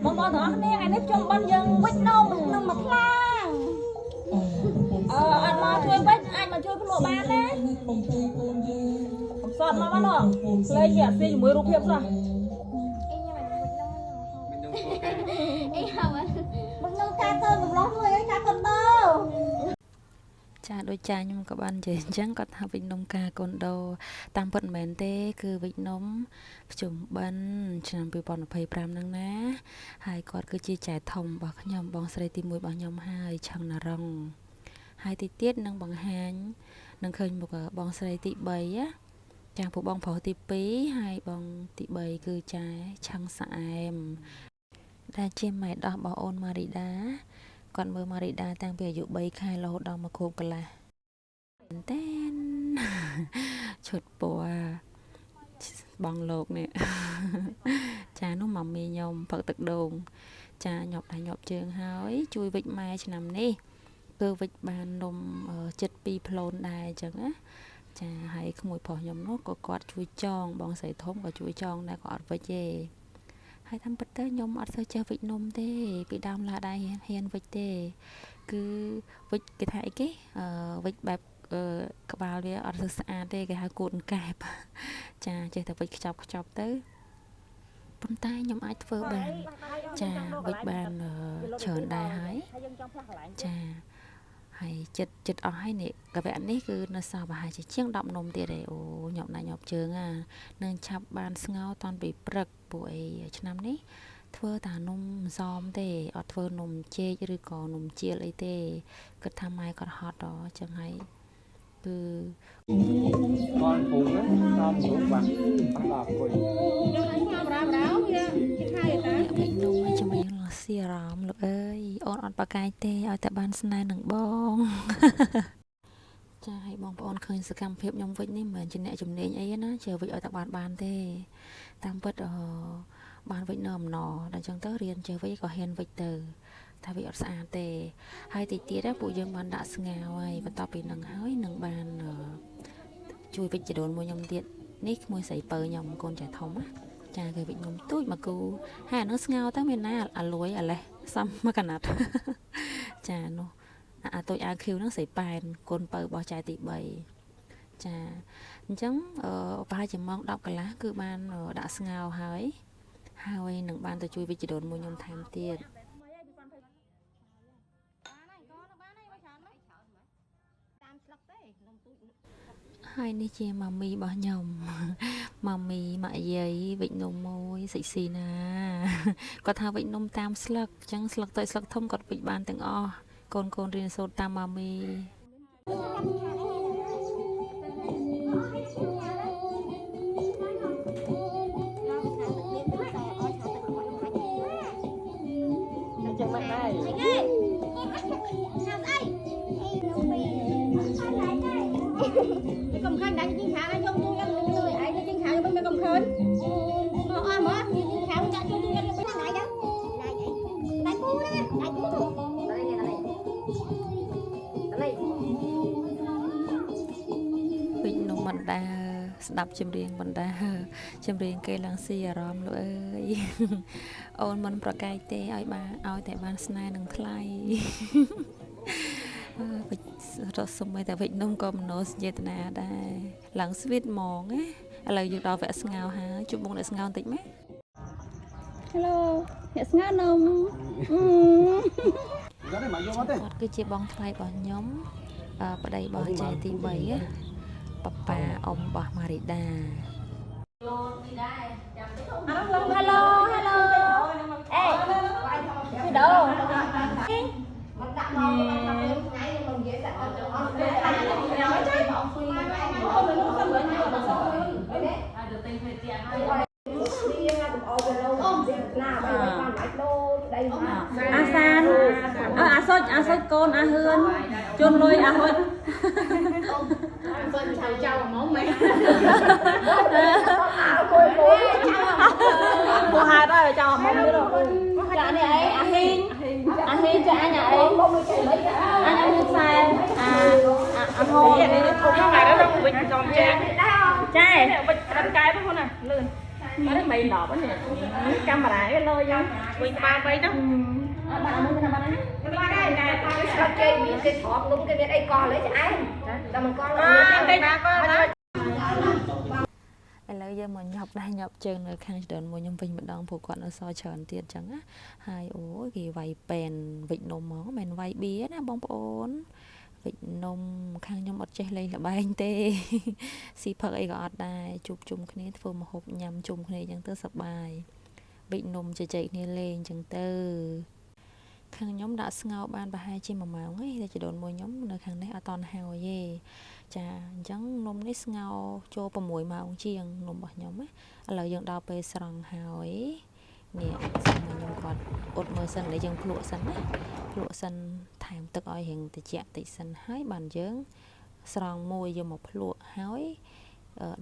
បងប្អូនទាំងអស់គ្នាថ្ងៃនេះខ្ញុំបិណ្ឌយើងវិចនំ នំមួយផ្លាំង អឺអត់មកជួយវិចអាចមកជួយភ្លក់បានណាកំសត់មកមកនោះភ្លេងវាអត់ស៊ីជាមួយរូបភាពសោះ អីហៅមកនៅការកូនកំឡោះមួយអីការកូនដោ ចាដូចចាខ្ញុំក៏បាននិយាយអញ្ចឹងគាត់ថាវិចនំការកូនដូតាមពិតមិនមែនទេ គឺវិចនំភ្ជុំបិណ្ឌឆ្នាំ2025ហ្នឹងណា ហើយគាត់គឺជាចែធំរបស់ខ្ញុំបងស្រីទី1របស់ខ្ញុំហើយឆឹងណារងហើយទីទៀតនឹងបង្ហាញនឹងឃើញមុខបងស្រីទី3ណាចាពួកបងប្រុសទី2ហើយបងទី3គឺចែឆឹងស្អែមដែលជាម៉ែដោះរបស់អូនម៉ារីដាគាត់មើលម៉ារីដាតាំងពីអាយុ3ខែរហូតដល់1ខួបកន្លះតែន ឈុតពណ៌បងលោកនេះ ចានោះម៉ាមីខ្ញុំផឹកទឹកដូងចាញាប់ដៃញាប់ជើងហើយជួយវិចម៉ែឆ្នាំនេះគឺវិចបាននំចិត្ត2ផ្លូនដែរអញ្ចឹងណាចាហើយក្មួយប្រុសខ្ញុំនោះក៏គាត់ជួយចងបងស្រីធំក៏ជួយចងដែរក៏អត់វិចទេហើយតាមពិតទៅខ្ញុំអត់សូវចេះវិចនំទេពីដើមឡាដែរហ៊ានវិចទេគឺវិចគេថាអីគេអឺវិចបែបអឺក្បាលវាអត់សូវស្អាតទេគេហៅគូតកែបចាចេះតែវិចខ្ចប់ខ្ចប់ទៅប៉ុន្តែខ្ញុំអាចធ្វើបានចាវិចបានច្រើនដែរហើយ ហើយយើងចង់ផ្លាស់កន្លែង ចាហើយចិត្តចិត្តអស់ហើយនេះកវៈនេះគឺនៅសល់ប្រហែលជាជាង10នំទៀតឯអូញាប់ណាស់ញាប់ជើងអានឹងឆាប់បានស្ងោរតាន់ពីព្រឹកពួកអីឆ្នាំនេះធ្វើតានំសមទេអត់ធ្វើនំចេកឬក៏នំជៀលអីទេគិតថាម៉ែគាត់ហត់ដល់ចឹងហើយគឺ con phùng á con phùng bạc bắt đạp quỳ អ្នកវិចនំឲ្យចម្រៀងឡើងស៊ីអារម្មណ៍លោកអើយអូនអត់ប្រកែកទេឲ្យតែបានស្នេហ៍នឹងបង ចាឲ្យបងប្អូនឃើញសកម្មភាពខ្ញុំវិចនេះមិនមែនជាអ្នកជំនាញអីទេណាជាវិចឲ្យតែបានបានទេតាមពិតអឺបានវិចនៅអំណរដល់អញ្ចឹងទៅរៀនចេះវិចក៏ហ៊ានវិចទៅតែវិចអត់ស្អាតទេហើយតិចទៀតណាពួកយើងបានដាក់ស្ងោហើយបន្ទាប់ពីនឹងហើយនឹងបានអឺជួយវិចចដូនមួយខ្ញុំទៀតនេះក្មួយស្រីពៅខ្ញុំកូនចៅធំណាចាគេវិចខ្ញុំទូចមកគូហើយអានឹងស្ងោទៅមានណាអាលួយអាលេះសំមកកណាត់ ចានោះអាតូចអាខៀវហ្នឹងស្រីប៉ែនកូនពៅរបស់ចែទី3ចាអញ្ចឹងអឺប្រហែលជាម៉ោង10កន្លះគឺបានដាក់ស្ងោហើយហើយនឹងបានទៅជួយវិជ្ជដូនមួយខ្ញុំថែមទៀត តាមស្លឹកទេនំទូច ហើយនេះជាម៉ាមីរបស់ខ្ញុំ ម៉ាមីម៉ាក់យាយវិចនំមួយសិចស៊ីណាគាត់ថាវិចនំតាមស្លឹកអញ្ចឹងស្លឹកតូចស្លឹកធំគាត់វិចបានទាំងអស់កូនកូនរៀនសូត្រតាមម៉ាមី chẳng mẹ này ឆាប់អីនំពី កុំឃើញដាក់ជីងឆាឲ្យខ្ញុំទូយកលុយឯងជីងឆាខ្ញុំមិនកុំឃើញមកអស់មកជីងឆាដាក់ជួយទូយក ដៃទៅដៃអីដៃគូណាដៃគូ đây này đây đây វិចនំបណ្ដាស្ដាប់ចម្រៀងបណ្ដាចម្រៀងគេឡើងស៊ីអារម្មណ៍លោកអើយ អូនមិនប្រកែកទេឲ្យបានឲ្យតែបានស្នេហ៍នឹងថ្លៃ អឺវិចរត់សុំឲ្យតែវិចនំក៏មនោសញ្ចេតនាដែរឡើងស្វីតហ្មងណាឥឡូវយើងដល់វគ្គស្ងោរហើយជួបមុខអ្នកស្ងោរបន្តិចម៉េច Hello អ្នកស្ងោនំ ra đây mà vô mất đi គាត់គឺជាបងថ្លៃរបស់ខ្ញុំអឺប្តីរបស់ចែទី3ណាប៉ាប៉ាអ៊ំរបស់ម៉ារីដា Hello hello អេវីដេអូ mình đặt ngon mình ngày mình dễ đặt ăn អាសានអើអាសុចអាសុចកូនអាហឿនជន់លុយអាហុចពូហេតុហើយចោលមកទៀតចានេះអីអាហ៊ីងអាហ៊ីងចាអញអាអីអញអញខ្សែអាអាហូ នេះធំហ្នឹងថ្ងៃនេះវិញចំចា ចា វិញក្រិនកែបងណាលឿន អត់មិន10នេះកាមេរ៉ាគេលយយ៉ាង វិញក្បាលបីទៅ អត់បានមួយណាបានណា បានដែរតែស្រុកគេមានគេទ្របនំគេមានអីកោះលើឆ្អែមតែមិនកោះលើ តិចកណា ឥឡូវយើងមកញាប់ដៃញាប់ជើងនៅខាងចដូនមួយខ្ញុំវិញម្ដងព្រោះគាត់នៅសល់ច្រើនទៀតចឹងណាហើយអូយគេវាយប៉ែនវិចនំហ្មងមិនមែនវាយបៀណាបងប្អូនវិចនំខាងខ្ញុំអត់ចេះលេងល្បែងទេ ស៊ីផឹកអីក៏អត់ដែរជួបជុំគ្នាធ្វើម្ហូបញ៉ាំជុំគ្នាចឹងទៅសប្បាយវិចនំជជែកគ្នាលេងចឹងទៅខាងខ្ញុំដាក់ស្ងោរបានប្រហែលជា1ម៉ោងឯងតែចដូនមួយខ្ញុំនៅខាងនេះអត់តន់ហើយទេ ចាអញ្ចឹងនំនេះស្ងោរចូល6ម៉ោងជាងនំរបស់ខ្ញុំណាឥឡូវយើងដល់ពេលស្រង់ហើយនេះសូមឲ្យខ្ញុំគាត់អត់មើលសិនដែលយើងភ្លក់សិនណាភ្លក់សិនថែមទឹកឲ្យរៀងត្រជាក់តិចសិនហើយបានយើងស្រង់មួយយកមកភ្លក់ហើយ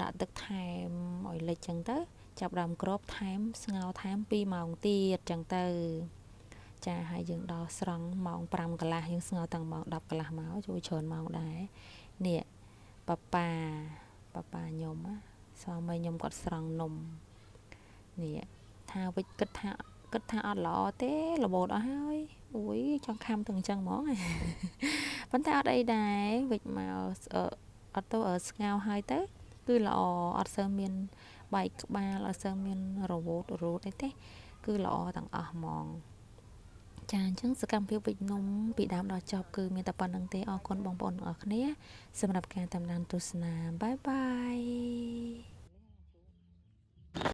ដាក់ទឹកថែមឲ្យលិចចឹងទៅចាប់ដើមក្របថែមស្ងោរថែម2ម៉ោងទៀតចឹងទៅចាហើយយើងដល់ស្រង់ម៉ោង5កន្លះយើងស្ងោរតាំងម៉ោង10កន្លះមកជួយច្រើនម៉ោងដែរនេះ ប៉ាប៉ាប៉ាប៉ាខ្ញុំណាស្វាមីខ្ញុំគាត់ស្រង់នំនេះថាវិចគិតថាគិតថាអត់ល្អទេរបូតអស់ហើយអូយចង់ខំទាំងអញ្ចឹងហ្មង ប៉ុន្តែអត់អីដែរវិចមកអត់ទៅស្ងោរហើយទៅគឺល្អអត់សូវមានបែកក្បាលអត់សូវមានរបូតរូតអីទេគឺល្អទាំងអស់ហ្មងចាអញ្ចឹងសកម្មភាពវិចនំពីដើមដល់ចប់គឺមានតែប៉ុណ្្នឹងទេអរគុណបងប្អូនទាំងអស់គ្នាសម្រាប់ការតាមដានទស្សនាបាយបាយ។